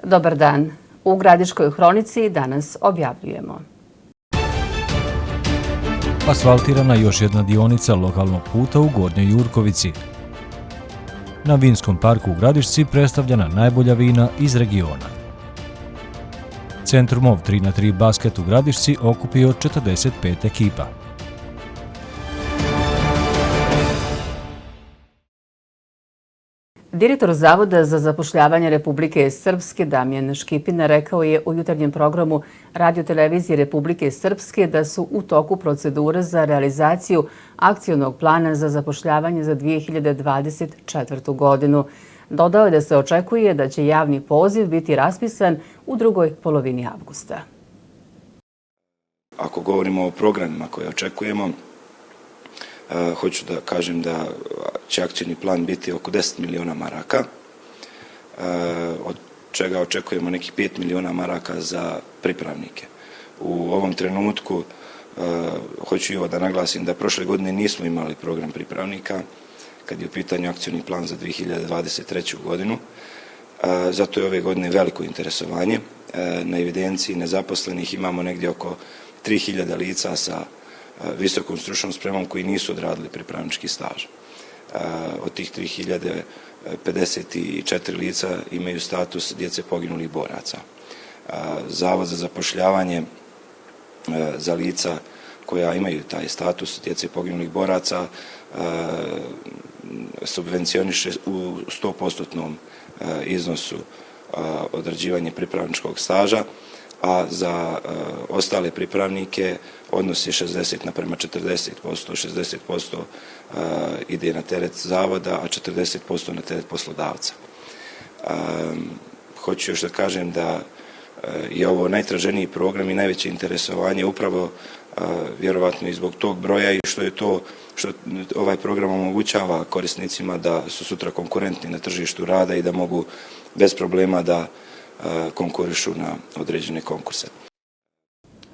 Dobar dan. U Gradiškoj hronici danas objavljujemo. Asfaltirana još jedna dionica lokalnog puta u Gornjoj Jurkovici. Na vinskom parku u Gradišci predstavljena najbolja vina iz regiona. Centrumov 3x3 basket u Gradišci okupio 45 ekipa. Direktor Zavoda za zapošljavanje Republike Srpske Damjan Škipina rekao je u jutarnjem programu Radio-televizije Republike Srpske da su u toku procedure za realizaciju akcionog plana za zapošljavanje za 2024. godinu. Dodao je da se očekuje da će javni poziv biti raspisan u drugoj polovini avgusta. Ako govorimo o programima koje očekujemo, hoću da kažem da će akcijni plan biti oko 10 miliona maraka, od čega očekujemo nekih 5 miliona maraka za pripravnike. U ovom trenutku hoću i ovo da naglasim da prošle godine nismo imali program pripravnika kad je u pitanju akcijni plan za 2023. godinu. Zato je ove godine veliko interesovanje. Na evidenciji nezaposlenih imamo negdje oko 3000 lica sa visokom stručnom spremom koji nisu odradili pripravnički staž. Od tih 3054 lica imaju status djece poginulih boraca. Zavod za zapošljavanje za lica koja imaju taj status djece poginulih boraca subvencioniše u 100% iznosu odrađivanje pripravničkog staža, a za ostale pripravnike odnos je 60:40%, 60% ide na teret zavoda, a 40% na teret poslodavca. Hoću još da kažem da je ovo najtraženiji program i najveće interesovanje upravo vjerovatno i zbog tog broja i što ovaj program omogućava korisnicima da su sutra konkurentni na tržištu rada i da mogu bez problema da konkurišu na određene konkurse.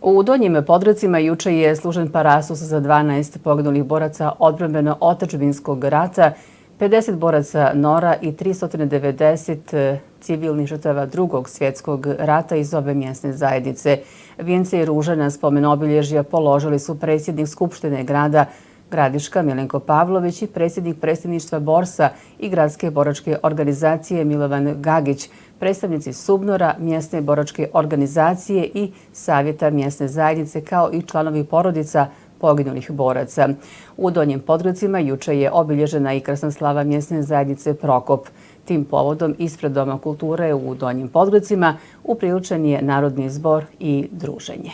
U Donjim Podrecima juče je služen parasus za 12 poginulih boraca odbrambeno-otadžbinskog rata, 50 boraca NOR-a i 390 civilnih žrtava Drugog svjetskog rata iz ove mjesne zajednice. Vijence i ruže na spomen obilježja položili su predsjednik Skupštine grada Gradiška Milenko Pavlović i predsjednik predsjedništva Borsa i gradske boračke organizacije Milovan Gagić, predstavnici Subnora, mjesne boračke organizacije i savjeta mjesne zajednice kao i članovi porodica poginulih boraca. U Donjim Podrecima juče je obilježena i krasna slava mjesne zajednice Prokop. Tim povodom ispred Doma kulture u Donjim Podrecima upriličen je narodni zbor i druženje.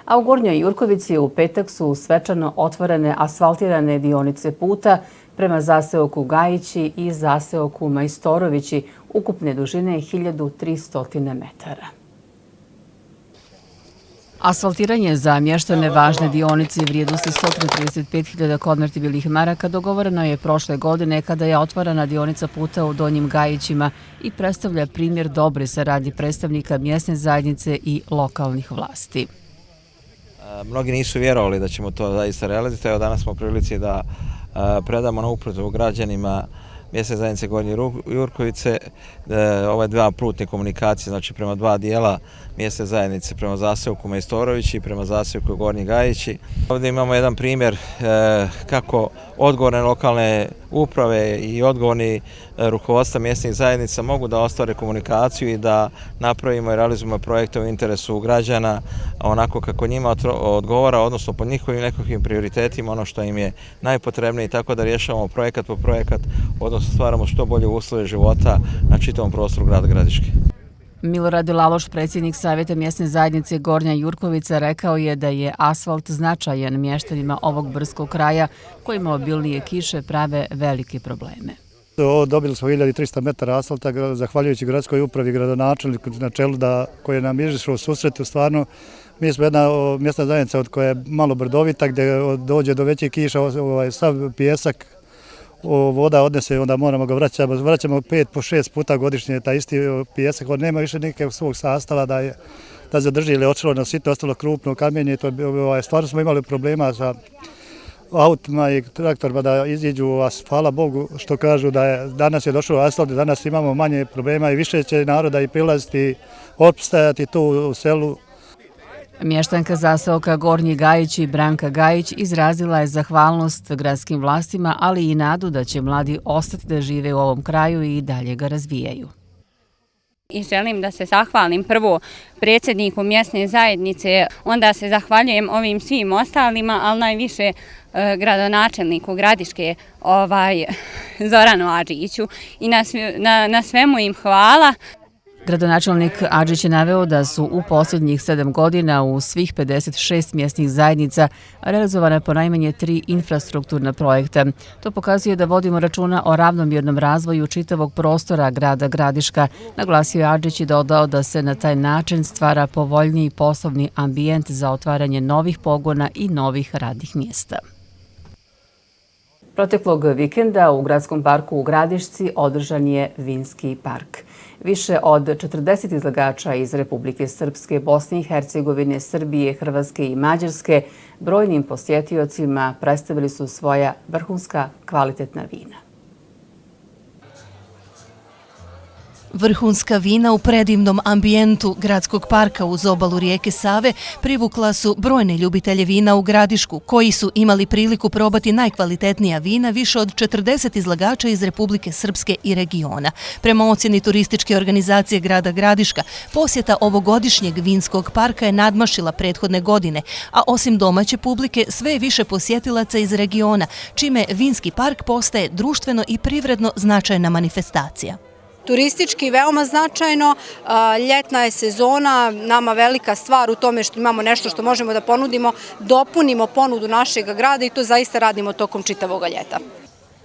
A u Gornjoj Jurkovici u petak su svečano otvorene asfaltirane dionice puta prema zaseoku Gajići i zaseoku Majstorovići, ukupne dužine 1300 metara. Asfaltiranje za mještane važne dionice vrijednosti 135.000 konvertibilnih maraka dogovoreno je prošle godine kada je otvorena dionica puta u Donjim Gajićima i predstavlja primjer dobre saradnje predstavnika mjesne zajednice i lokalnih vlasti. Mnogi nisu vjerovali da ćemo to zaista realizirati. Evo danas smo u prilici da predamo na upotrebu građanima mjesne zajednice Gornje Jurkovice ove dva putne komunikacije, znači prema dva dijela mjesne zajednice, prema zaseoku Majstorović i prema zaseoku Gornji Gajići. Ovdje imamo jedan primjer kako odgovorne lokalne uprave i odgovorni rukovodstva mjesnih zajednica mogu da ostvare komunikaciju i da napravimo i realizujemo projekte u interesu građana onako kako njima odgovara, odnosno po njihovim nekakvim prioritetima, ono što im je najpotrebnije, tako da rješavamo projekat po projekat, odnosno stvaramo što bolje uslove života na čitavom prostoru grada Gradiške. Milorad Laloš, predsjednik savjeta mjesne zajednice Gornja Jurkovica, rekao je da je asfalt značajan mještanima ovog brdskog kraja kojima obilnije kiše prave velike probleme. Dobili smo 1300 metara asfalta, zahvaljujući gradskoj upravi, gradonačelniku na čelu koji nam izišao u susretu. Stvarno, mi smo jedna mjesna zajednica od koja je malo brdovita, gdje dođe do većih kiša, sav pijesak, voda odnese, onda moramo ga vraćamo 5 po 6 puta godišnje, taj isti pijesak, on nema više nikakvog svog sastava da zadrži ili očelo na sitno, ostalo krupno kamenje. Stvarno smo imali problema sa autima i traktorima da iziđu u asfalt. Hvala Bogu što kažu da je danas je došao asfalt, danas imamo manje problema i više će naroda i prilaziti, opstajati tu u selu. Mještanka zaseoka Gornji Gajić i Branka Gajić izrazila je zahvalnost gradskim vlastima, ali i nadu da će mladi ostati da žive u ovom kraju i dalje ga razvijaju. I želim da se zahvalim prvo predsjedniku mjesne zajednice, onda se zahvaljujem ovim svim ostalima, ali najviše gradonačelniku Gradiške Zoranu Adžiću i na svemu im hvala. Gradonačelnik Adžić je naveo da su u posljednjih 7 godina u svih 56 mjesnih zajednica realizovane po najmanje 3 infrastrukturna projekta. To pokazuje da vodimo računa o ravnomjernom razvoju čitavog prostora grada Gradiška. Naglasio je Adžić i dodao da se na taj način stvara povoljniji poslovni ambijent za otvaranje novih pogona i novih radnih mjesta. Proteklog vikenda u Gradskom parku u Gradišci održan je Vinski park. Više od 40 izlagača iz Republike Srpske, Bosne i Hercegovine, Srbije, Hrvatske i Mađarske brojnim posjetiocima predstavili su svoja vrhunska kvalitetna vina. Vrhunska vina u predivnom ambijentu Gradskog parka uz obalu rijeke Save privukla su brojne ljubitelje vina u Gradišku, koji su imali priliku probati najkvalitetnija vina više od 40 izlagača iz Republike Srpske i regiona. Prema ocjeni turističke organizacije grada Gradiška, posjeta ovogodišnjeg vinskog parka je nadmašila prethodne godine, a osim domaće publike sve je više posjetilaca iz regiona, čime Vinski park postaje društveno i privredno značajna manifestacija. Turistički veoma značajno, ljetna je sezona, nama velika stvar u tome što imamo nešto što možemo da ponudimo, dopunimo ponudu našeg grada i to zaista radimo tokom čitavog ljeta.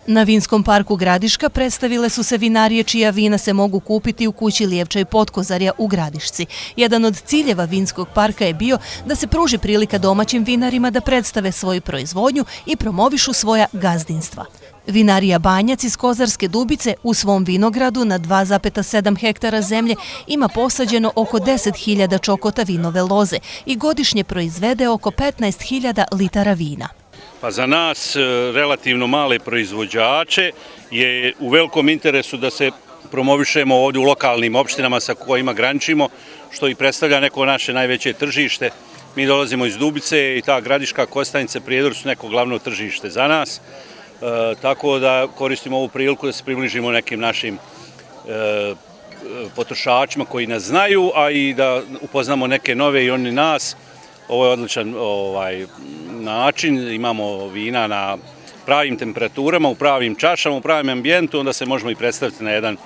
Na Vinskom parku Gradiška predstavile su se vinarije čija vina se mogu kupiti u kući Lijevča i Potkozarja u Gradišci. Jedan od ciljeva Vinskog parka je bio da se pruži prilika domaćim vinarima da predstave svoju proizvodnju i promovišu svoja gazdinstva. Vinarija Banjac iz Kozarske Dubice u svom vinogradu na 2,7 hektara zemlje ima posađeno oko 10.000 čokota vinove loze i godišnje proizvede oko 15.000 litara vina. Pa za nas, relativno male proizvođače, je u velikom interesu da se promovišemo ovdje u lokalnim opštinama sa kojima graničimo, što i predstavlja neko naše najveće tržište. Mi dolazimo iz Dubice i ta Gradiška, Kostajnica, Prijedor su neko glavno tržište za nas. Tako da koristimo ovu priliku da se približimo nekim našim potrošačima koji nas znaju, a i da upoznamo neke nove i oni nas. Ovo je odličan način, imamo vina na pravim temperaturama, u pravim čašama, u pravim ambijentu, onda se možemo i predstaviti na jedan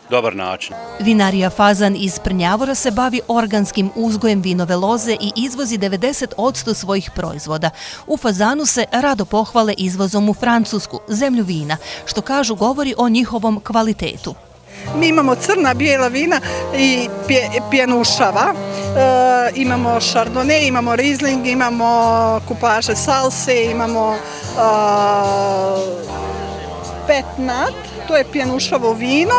dobar način. Vinarija Fazan iz Prnjavora se bavi organskim uzgojem vinove loze i izvozi 90% svojih proizvoda. U Fazanu se rado pohvale izvozom u Francusku, zemlju vina, što kažu govori o njihovom kvalitetu. Mi imamo crna, bijela vina i pjenušava, imamo Chardonnay, imamo Riesling, imamo kupaže salse, imamo petnat, to je pjenušavo vino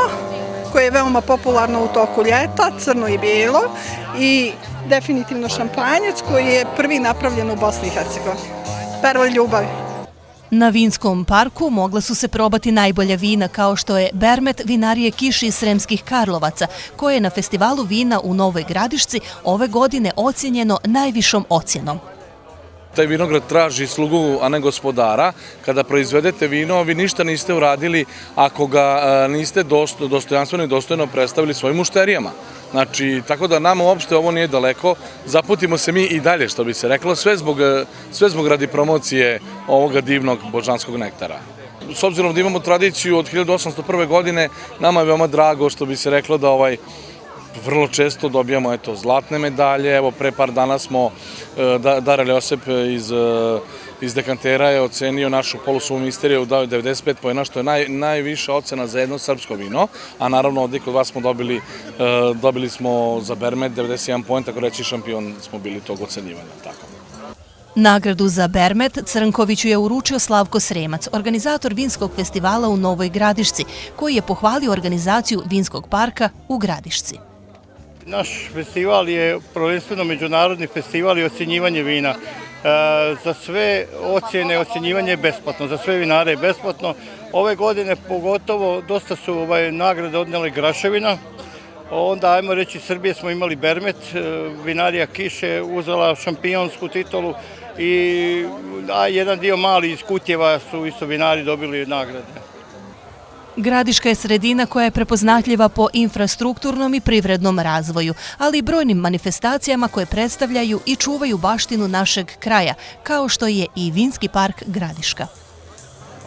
koje je veoma popularno u toku ljeta, crno i bijelo, i definitivno šampanjac koji je prvi napravljen u Bosni i Hercegovini. Perla ljubavi. Na Vinskom parku mogla su se probati najbolja vina kao što je Bermet vinarije Kiš iz Sremskih Karlovaca, koje je na festivalu vina u Novoj Gradišci ove godine ocjenjeno najvišom ocjenom. Taj vinograd traži slugu, a ne gospodara. Kada proizvedete vino, vi ništa niste uradili ako ga niste dostojanstveno i dostojno predstavili svojim mušterijama. Znači, tako da nama uopšte ovo nije daleko, zaputimo se mi i dalje, što bi se reklo, sve zbog radi promocije ovoga divnog božanskog nektara. S obzirom da imamo tradiciju od 1801. godine, nama je veoma drago, što bi se reklo, da vrlo često dobijamo zlatne medalje. Evo, pre par dana smo, Darel Josep iz Dekantera je ocenio našu polusuvu misteriju, dao je 95 poena, što je najviša ocena za jedno srpsko vino, a naravno ovdje kod vas smo dobili smo za Bermet 91 poen, tako reći šampion smo bili tog ocenjivanja. Nagradu za Bermet Crnkoviću je uručio Slavko Sremac, organizator Vinskog festivala u Novoj Gradišci, koji je pohvalio organizaciju Vinskog parka u Gradišci. Naš festival je prvenstveno međunarodni festival i ocjenjivanje vina. Za sve ocjene, ocjenjivanje je besplatno, za sve vinare je besplatno. Ove godine pogotovo dosta su nagrade odnijeli Graševina. Onda, ajmo reći, Srbije smo imali Bermet, vinarija Kiše uzela šampionsku titulu i jedan dio mali iz Kutjeva su isto vinari dobili nagrade. Gradiška je sredina koja je prepoznatljiva po infrastrukturnom i privrednom razvoju, ali i brojnim manifestacijama koje predstavljaju i čuvaju baštinu našeg kraja, kao što je i Vinski park Gradiška.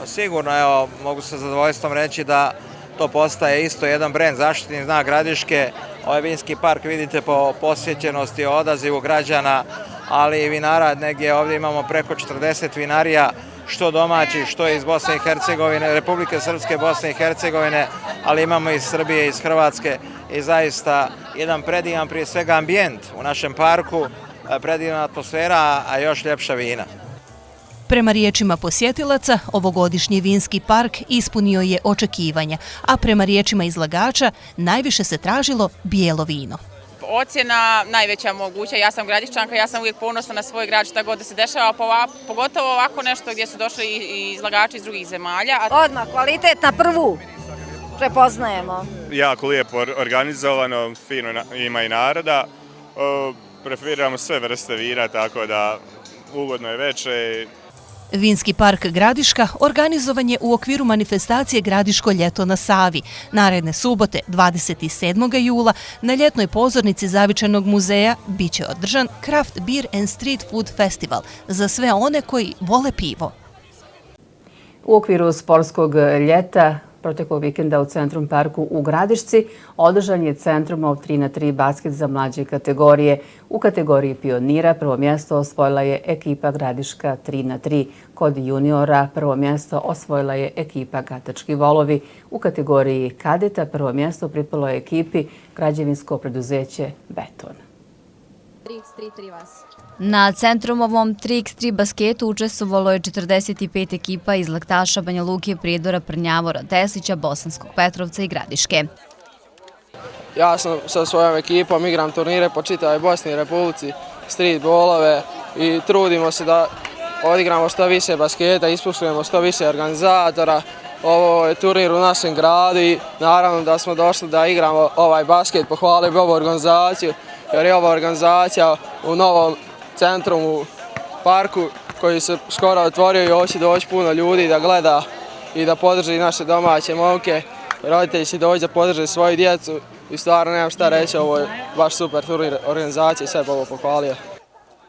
Sigurno, evo, mogu sa zadovoljstvom reći da to postaje isto jedan brend, zaštitni znak Gradiške. Ovaj vinski park vidite po posjećenosti, odazivu građana, ali i vinara. Negdje ovdje imamo preko 40 vinarija, što domaći, što iz Bosne i Hercegovine, Republike Srpske, Bosne i Hercegovine, ali imamo iz Srbije, iz Hrvatske i zaista jedan predivan, prije svega ambijent u našem parku, predivna atmosfera, a još ljepša vina. Prema riječima posjetilaca, ovogodišnji vinski park ispunio je očekivanja, a prema riječima izlagača najviše se tražilo bijelo vino. Ocjena najveća moguća, ja sam Gradiščanka, ja sam uvijek ponosna na svoj grad šta god da se dešava, pogotovo ovako nešto gdje su došli i izlagači iz drugih zemalja. Odmah, kvalitet na prvu prepoznajemo. Jako lijepo organizovano, fino ima i naroda, preferiramo sve vrste vina, tako da ugodno je veće. Vinski park Gradiška organizovan je u okviru manifestacije Gradiško ljeto na Savi. Naredne subote, 27. jula, na ljetnoj pozornici Zavičajnog muzeja biće održan Craft Beer and Street Food Festival za sve one koji vole pivo. U okviru sportskog ljeta proteklog vikenda u Centrum parku u Gradišci održan je Centrumov 3x3 basket za mlađe kategorije. U kategoriji pionira prvo mjesto osvojila je ekipa Gradiška 3x3. Kod juniora prvo mjesto osvojila je ekipa Gatački Volovi. U kategoriji kadeta prvo mjesto pripalo je ekipi Građevinsko preduzeće Beton. Na Centrumovom 3x3 basketu učestvovalo je 45 ekipa iz Laktaša, Banja Luke, Prijedora, Prnjavora, Teslića, Bosanskog Petrovca i Gradiške. Ja sam sa svojom ekipom igram turnire po čitavoj Bosni i Republici, streetballove i trudimo se da odigramo što više basketa, ispuštujemo što više organizatora. Ovo je turnir u našem gradu i naravno da smo došli da igramo ovaj basket, pohvalio bi ovu organizaciju, jer je ova organizacija u novom centrumu parku koji se skoro otvorio i hoće doći puno ljudi da gleda i da podrži naše domaće momke. Roditelji će doći da podrže svoju djecu i stvarno nemam šta reći, ovo je baš super turnir organizacije i sve bi ovo pohvalio.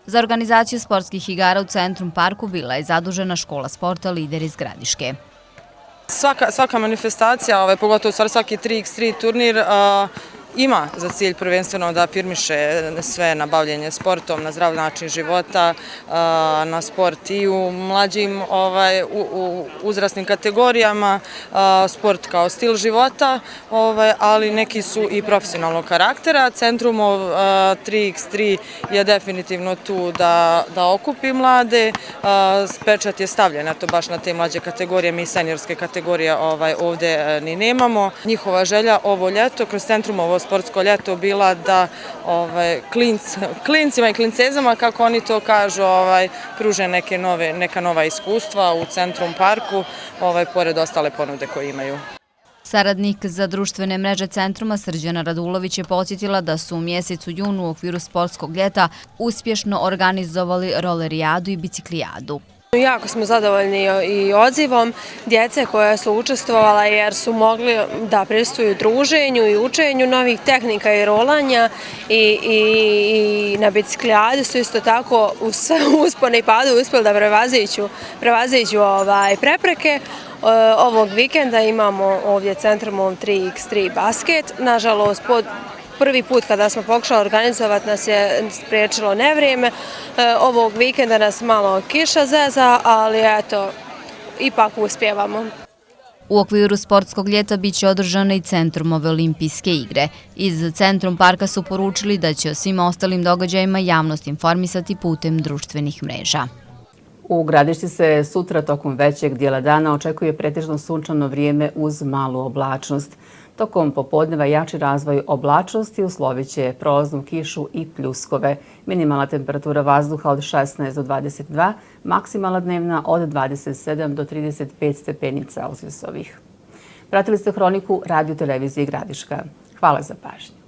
Za organizaciju sportskih igara u Centrum parku bila je zadužena škola sporta Lider iz Gradiške. Svaka manifestacija, pogotovo svaki 3x3 turnir, ima za cilj prvenstveno da afirmiše sve na bavljenje sportom, na zdrav način života, na sport i u mlađim uzrasnim kategorijama, sport kao stil života, ali neki su i profesionalnog karaktera. Centrumov 3x3 je definitivno tu da okupi mlade, pečat je stavljen baš na te mlađe kategorije, mi seniorske kategorije ovdje ni nemamo. Njihova želja ovo ljeto kroz Centrumovo sportsko ljeto bila da klincima i klincezama, kako oni to kažu, pruže neka nova iskustva u Centrum parku, pored ostale ponude koje imaju. Saradnik za društvene mreže Centruma Srđana Radulović je podsjetila da su u mjesecu junu u okviru sportskog ljeta uspješno organizovali rolerijadu i biciklijadu. Jako smo zadovoljni i odzivom djece koja su učestvovala jer su mogli da prisustvuju druženju i učenju novih tehnika i rolanja i na biciklijadi su isto tako uz uspone i padu uspjeli da prevaziđu prepreke. Ovog vikenda imamo ovdje Centrumom 3x3 basket. Nažalost, prvi put kada smo pokušali organizovati nas je spriječilo nevrijeme. Ovog vikenda nas malo kiša zeza, ali eto, ipak uspijevamo. U okviru sportskog ljeta biće održane i Centrumove olimpijske igre. Iz Centrum parka su poručili da će o svim ostalim događajima javnost informisati putem društvenih mreža. U Gradišci se sutra tokom većeg dijela dana očekuje pretežno sunčano vrijeme uz malu oblačnost. Tokom popodneva jači razvoj oblačnosti uslovit će prolaznu kišu i pljuskove. Minimalna temperatura vazduha od 16 do 22, maksimalna dnevna od 27 do 35 stepeni Celzijusovih. Pratili ste Hroniku Radio televizije Gradiška. Hvala za pažnju.